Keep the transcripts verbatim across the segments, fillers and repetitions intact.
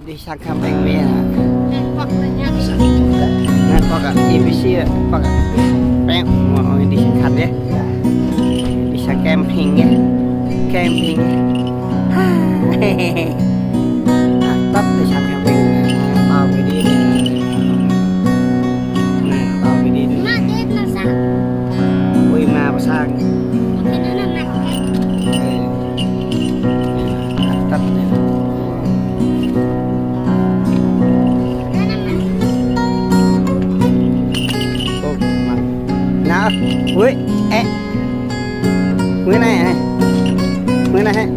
Đi sang camping mẹ nè. Nè, pok nè, A B C, pok. Peng, mau đi sang khăn deh. Đi sang camping ya. Camping. Tắt đi sang camping. Tao đi đi. Nè, tao đi đi. Ui, ma pơsang. Ê. Tắt đi. Ơ, ma. Nè, ui, ê. Ui nè. Ui nè.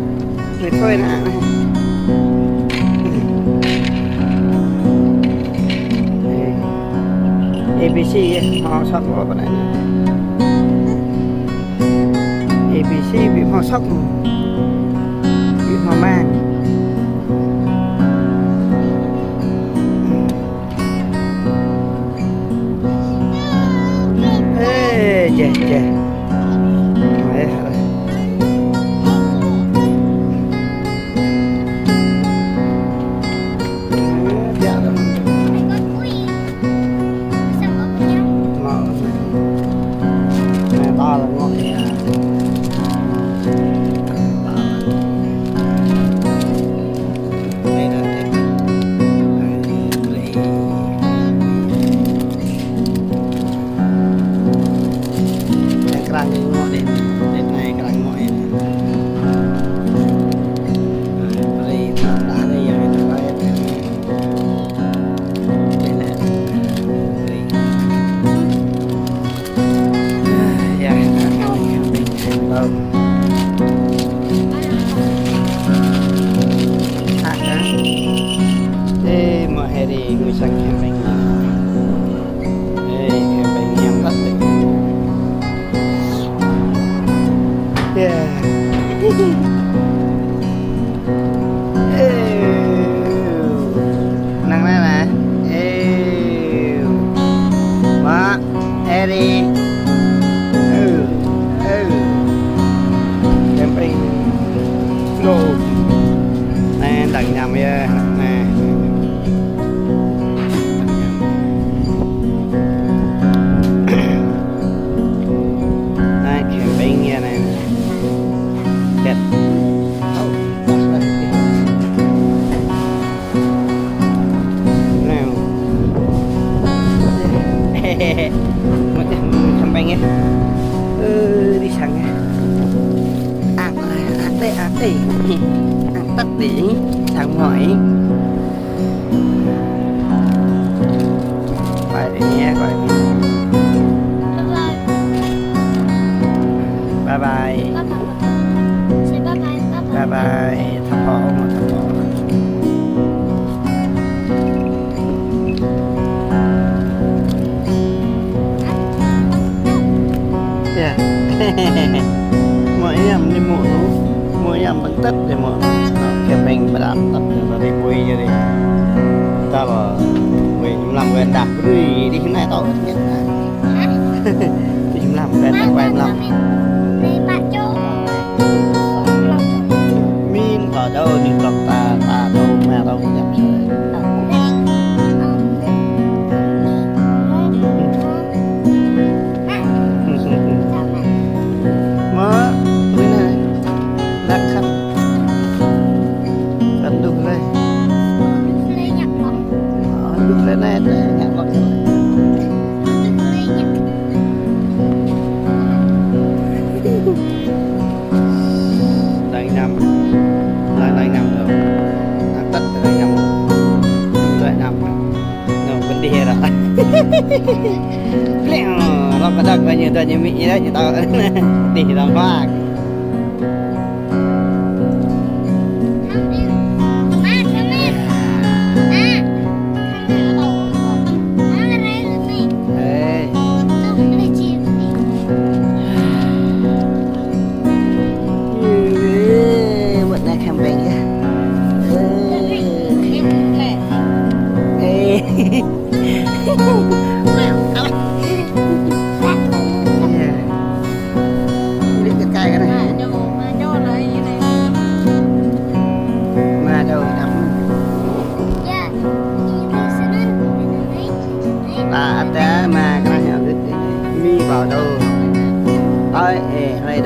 Ui thôi nè. A B C ya, hmâo sŏk ƀơi anai. A B C ƀu hmâo sŏk. Ƀu hmâo mang. Ê, chê, chê. Ê, Krang ngŏ deh, deh anai krang ngŏ anai. Ri, ta, ta, ri, ya, kita bayar. Deh anai. Ri. Ya, camping. Tao. Hă, hă? Ê, mơ̆ Harry ngui sang camping. Ê, camping hiam tăt deh. Ya. Ê. Năng anai nè. Ê. Mă. Ê đi. Ư, ư. Camping. Lô. Anai đang ñăm yơh, anai. Anai camping yơh anai. Ket. Nao. Một trăm bảy mươi. Ơ, đi sang nhá. Ăt, ăt, ăt. Ăt, tăt đi. Sang mơ̆. Bye đi nhé, bye. Bye bye. Bye bye. Bye bye. Say bye bye, bye bye. Bye bye. Thăm họ, thăm họ. Ya. Mơ̆ iăm ni mơ̆ nu. Mơ̆ iăm ƀing tăt deh mơ̆ nu. Kơ ƀing ƀrăm tăt deh tơlơi pui deh. Ta lơ pui mlam kơ đah brui dih nai tao. Dih mlam kơ đah pui mlam. Min kơ dâu ni blŏk ta, ta dâu ma dâu ñăp sa. Mơ̆, ui nai, đăk khăp. Khăp đuh leh. Đuh leh nai, ñăp leh. Đang năm. Đang, đang năm rồi. Đang tăt đang năm. Đang năm. Nô, ƀing dih ră. Pleng, ră pơđăk ƀơi ñu, tơ ñu mĭ ñu ră, ñu tao. Dih ră pơak. Ê. Ê, bơ̆t anai camping yơh. Ê. Ê. Ê. Đi cái cây cái này. Ma dâu, ma dâu đắm.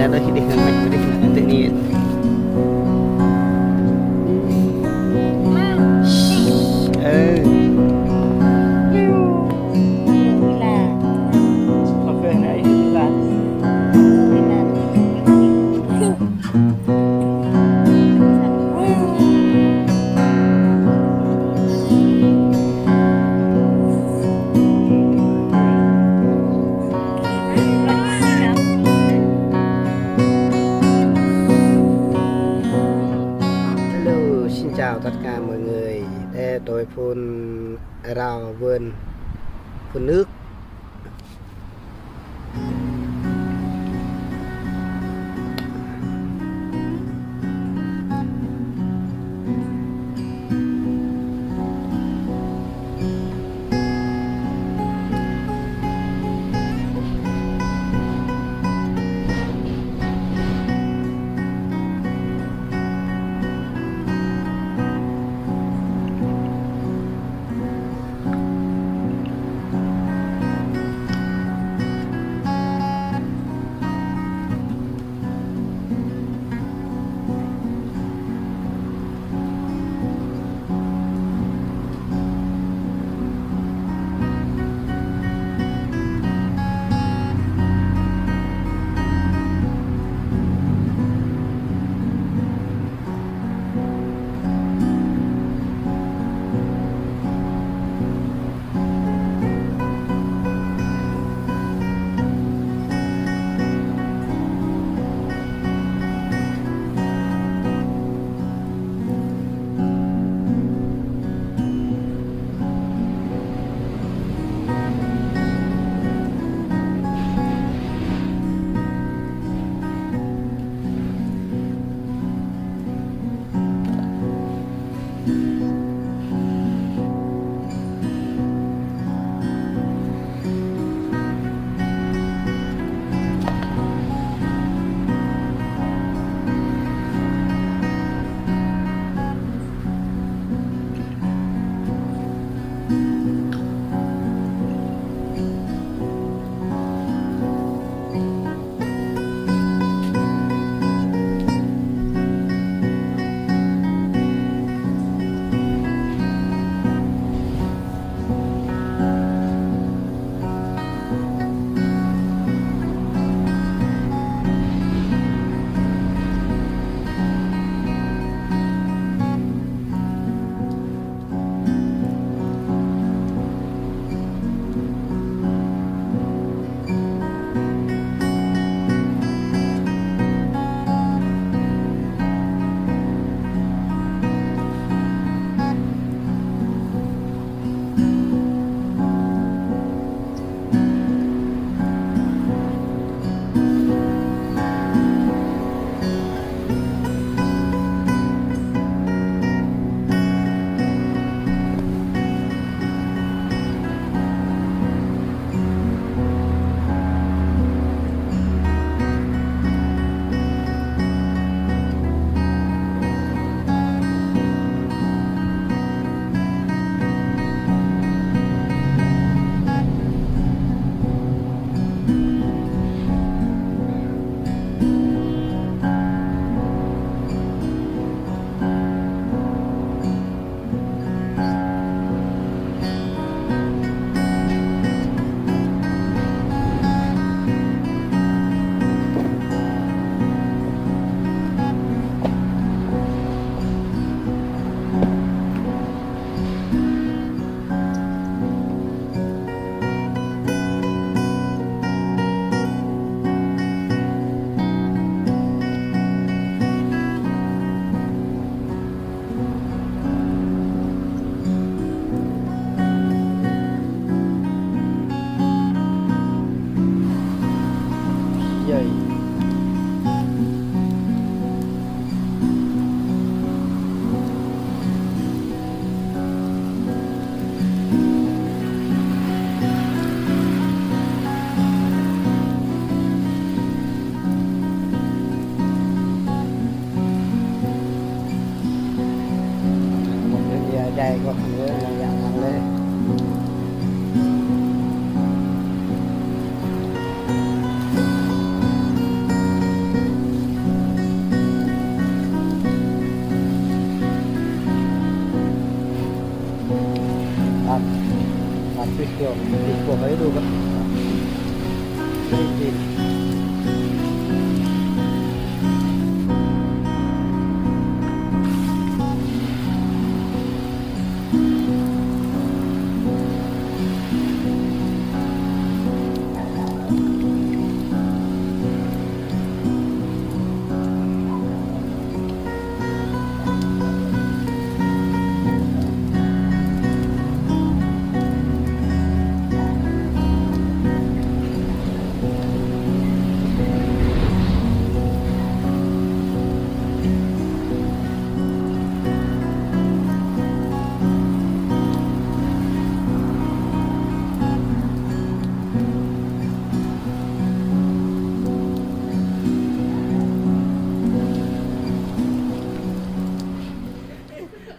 Ada hidih nang, hidih nang, hidih nang. Ơ. Oke, nah, ini lah. Hello, xin chào tất cả mọi người. Đây tôi phun rau vườn, phun nước. Ih, yo, ih, kâo hơi đu kơ. Ih, ih.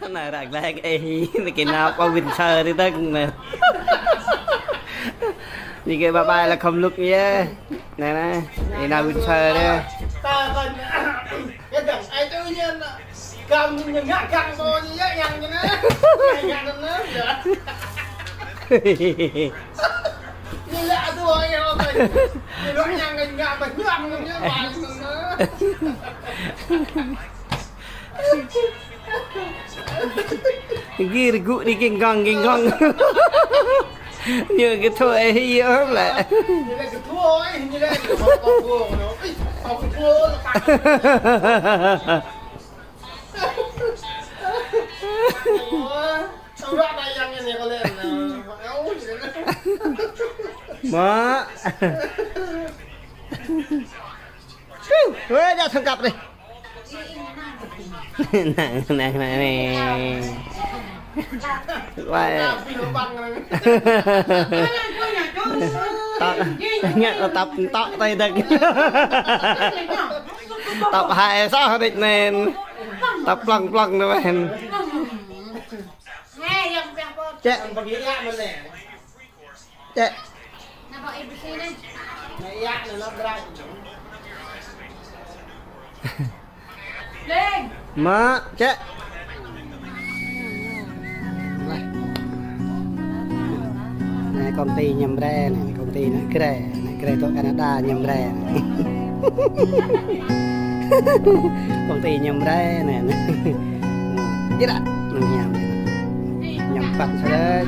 Anai ră glăi kơ ih, anai kơ nao pơ Win Sơ đi tơ̆ng anai. Anai kơ bye bye là không lục nhé. Anai anai, anai nao Win Sơ đi. Gir gŭ đi king kong, king kong. Ñu kơ thua ih yơh lĕ. Mă. Weh, djă thâo kăp dih. Năng, năng, năng, năng. Weh. Tŏk, ngă tăp, tŏk tơi dơ̆ng. Tăp hai soh đĕč anai. Tăp plăng, plăng anai weh. Čĕ. Čĕ. Mă, čĕ. Anai công ty ñăm rai anai, công ty anai rai, anai rai tŏ Canada ñăm rai anai. Công ty ñăm rai anai. Ih ră, anai ñăm. Ñăm păt sơlĕ.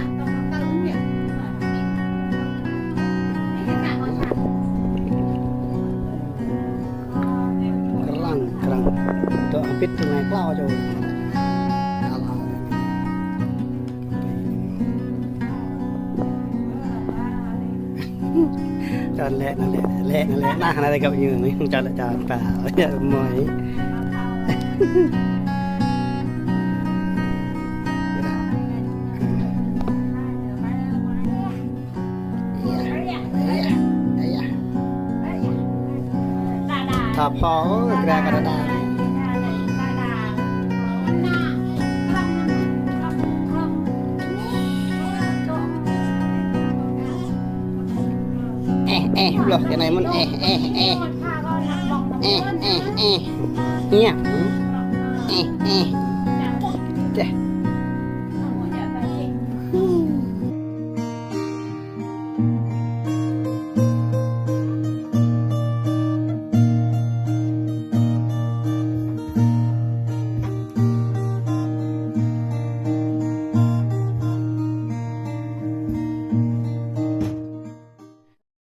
Krăng, krăng. Tŏ hơbĭt tơ anai klao čô. Čan lĕ, anai lĕ, lĕ, anai lĕ, anai, anai găp ñu anai, čan lĕ, čan pă, yă mơi. Thâo pô, ơ, gra kơ đa đa. Eh, eh, bloh, kơ anai mơ̆n, eh, eh, eh. Eh, eh, eh. Ñă. Eh, eh. Čeh.